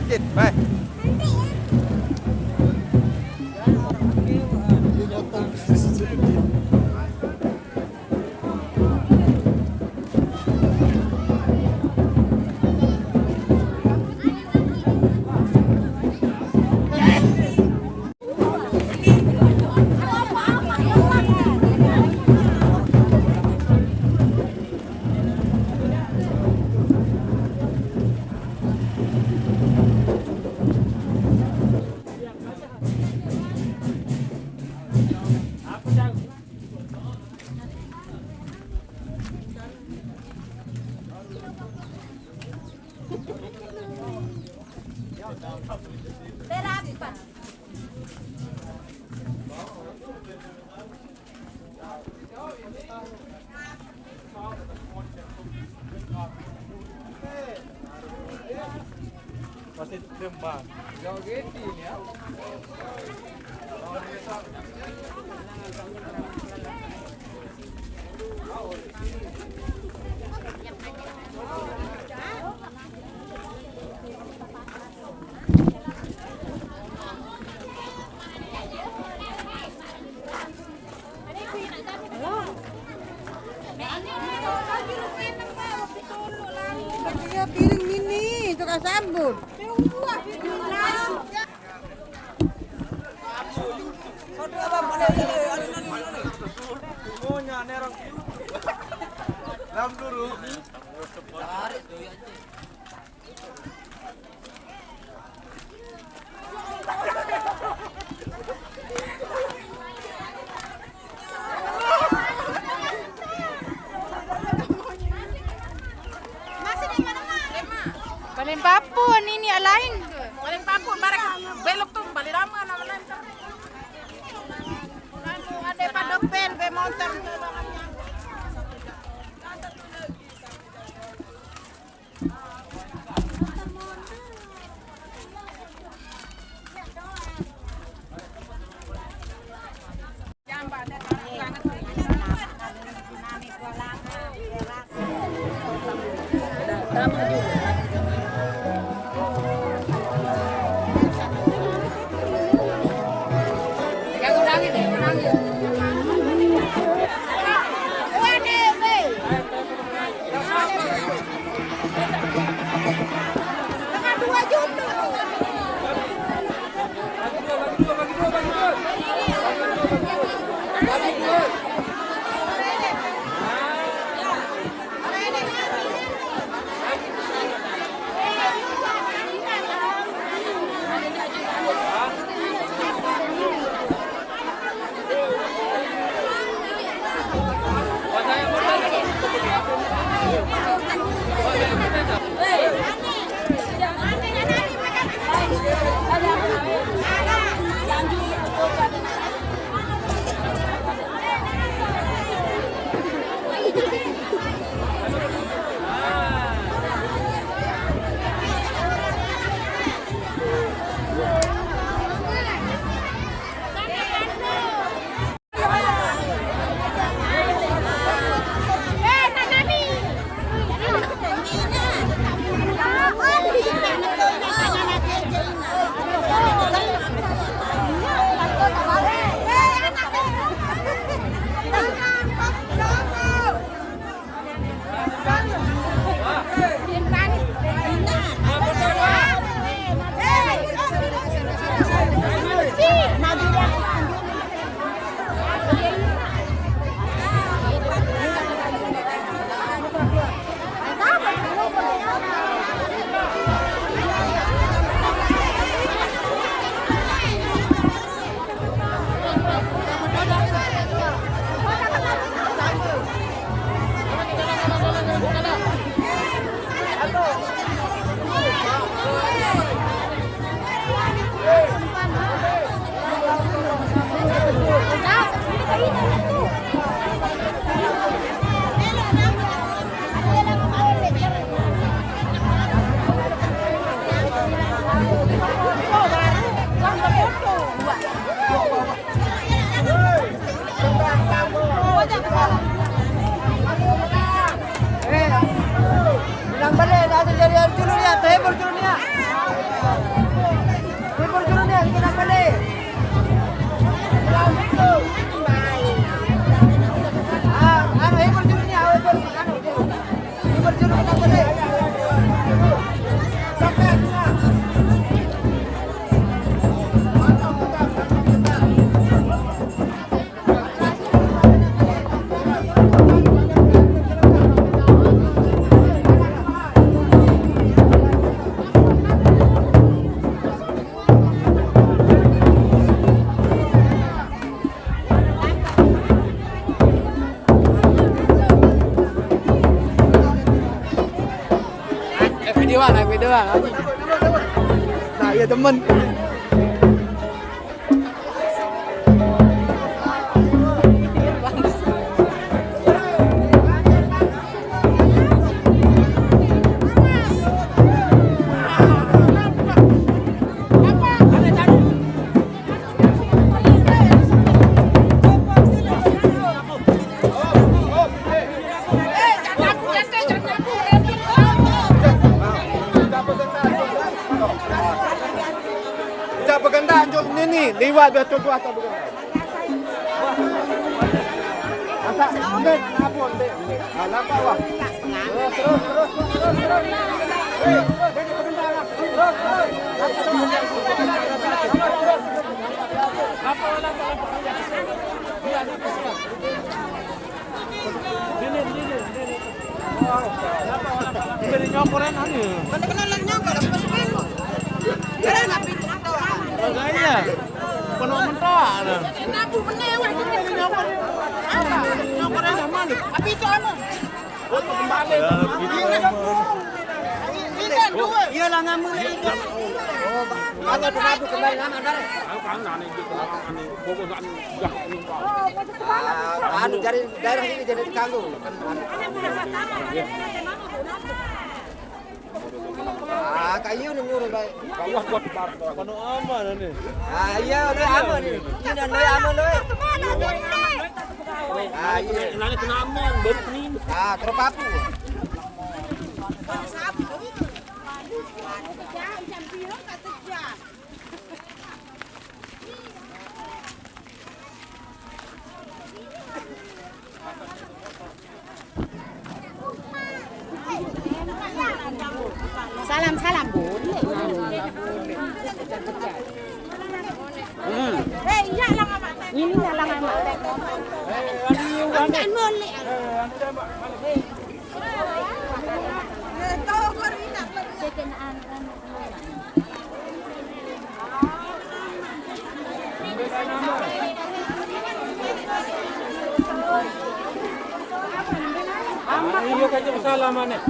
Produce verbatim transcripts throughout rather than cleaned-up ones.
Dikit, bye. Pasti tembak. Joget ini ya. Iya, piring mini, tukang sabun. Lam dulu. Paling papun ini alain. Paling papun barang belok tuh, paling lama nama lain. Ada pada pel be motor. Eh, bilang balik, dah terjadi dulu ya, terhibur dulu ya. Nah, iya demen. Cak begendak anjuk nini, liwat betul tu atas begendak. Masak, ni, apa, ni? Ah, nampak, wah. Terus, terus, terus, terus, terus. Eh, jadi begendak lah. Terus, terus. Apa, apa, apa? Ini, ini, ini, ini. Ini nyokor enak ni. Mana kenal nyokor, aku masih bingung. Keren, tapi itu mentok. Makanya. Penuh mentok lah. Kenapa menewah kita? Ini nyokor. Apa? Nyokor enak mana? Tapi itu apa? Iya, dua. Iya lah, ngamu lah itu. Oh, ba-, kalau kenapa kembali nama, Dar? Aku kangen ni, dia kenapa ni? Pokok tak ni, dah ni. Ah, anu, dari daerah ini jadi kanggo. Ah, kayu ni nyuruh baik. Kau kuat bar. Kono aman ni. Ah, iya, udah aman ni. Ini dah aman, dah. Ah, iya. Nanya kena aman, baru ni. Ah, terpapu. Salam, salam, boleh. Hmm. Eh, iya lah, Mak. Ini lah, Mak. Jangan boleh. Iyo, kacau salam, aneh.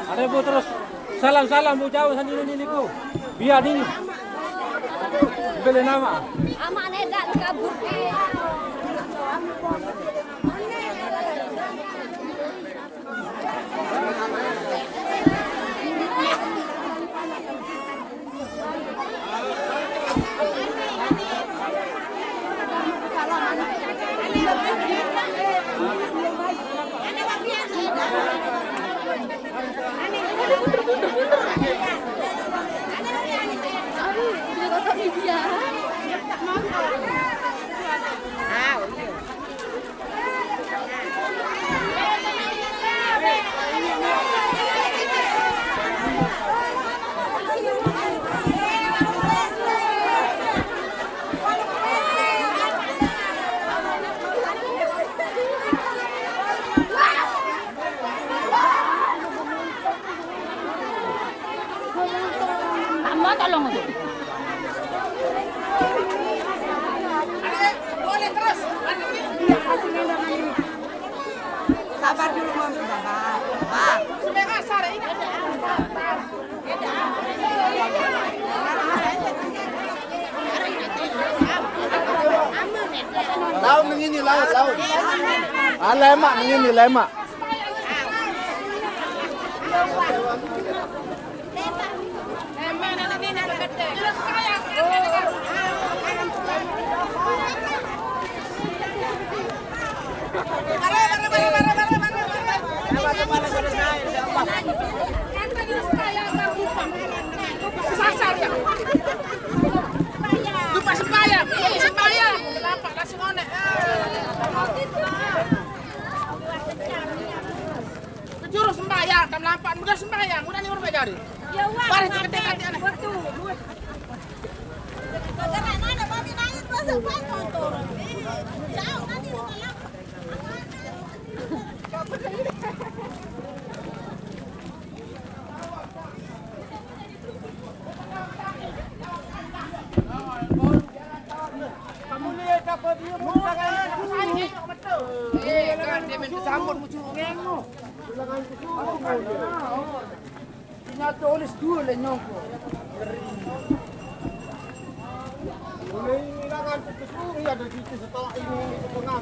Ada bu terus salam-salam bu jauh sendiri ini ku. Biar ini. Beli nama. Amak nedak kabur. Tambah tolong tu. Sabar dulu, Mam. Sabar. Sabar. Laut mengini, laut, laut. Ah, lemak mengini, lemak. Sasar ya. Lupa sembahyang, lupa sembahyang. Kenapa kasih ngonek? Kejuru sembahyang, tam lampak mudah sembahyang, udah ni urut jari. Ya, wah. Barang tu gede kati anak. Betul. Gerak mana, Mami nangis, masa pakai motor? Jauh nanti rumah lampak. Eh, kan dia minta sambut musuh. Nyatu olis dua le nyongko. Mulai ini lah ngantuk ke sungai ada di situ setelah ini, ini ke tengah.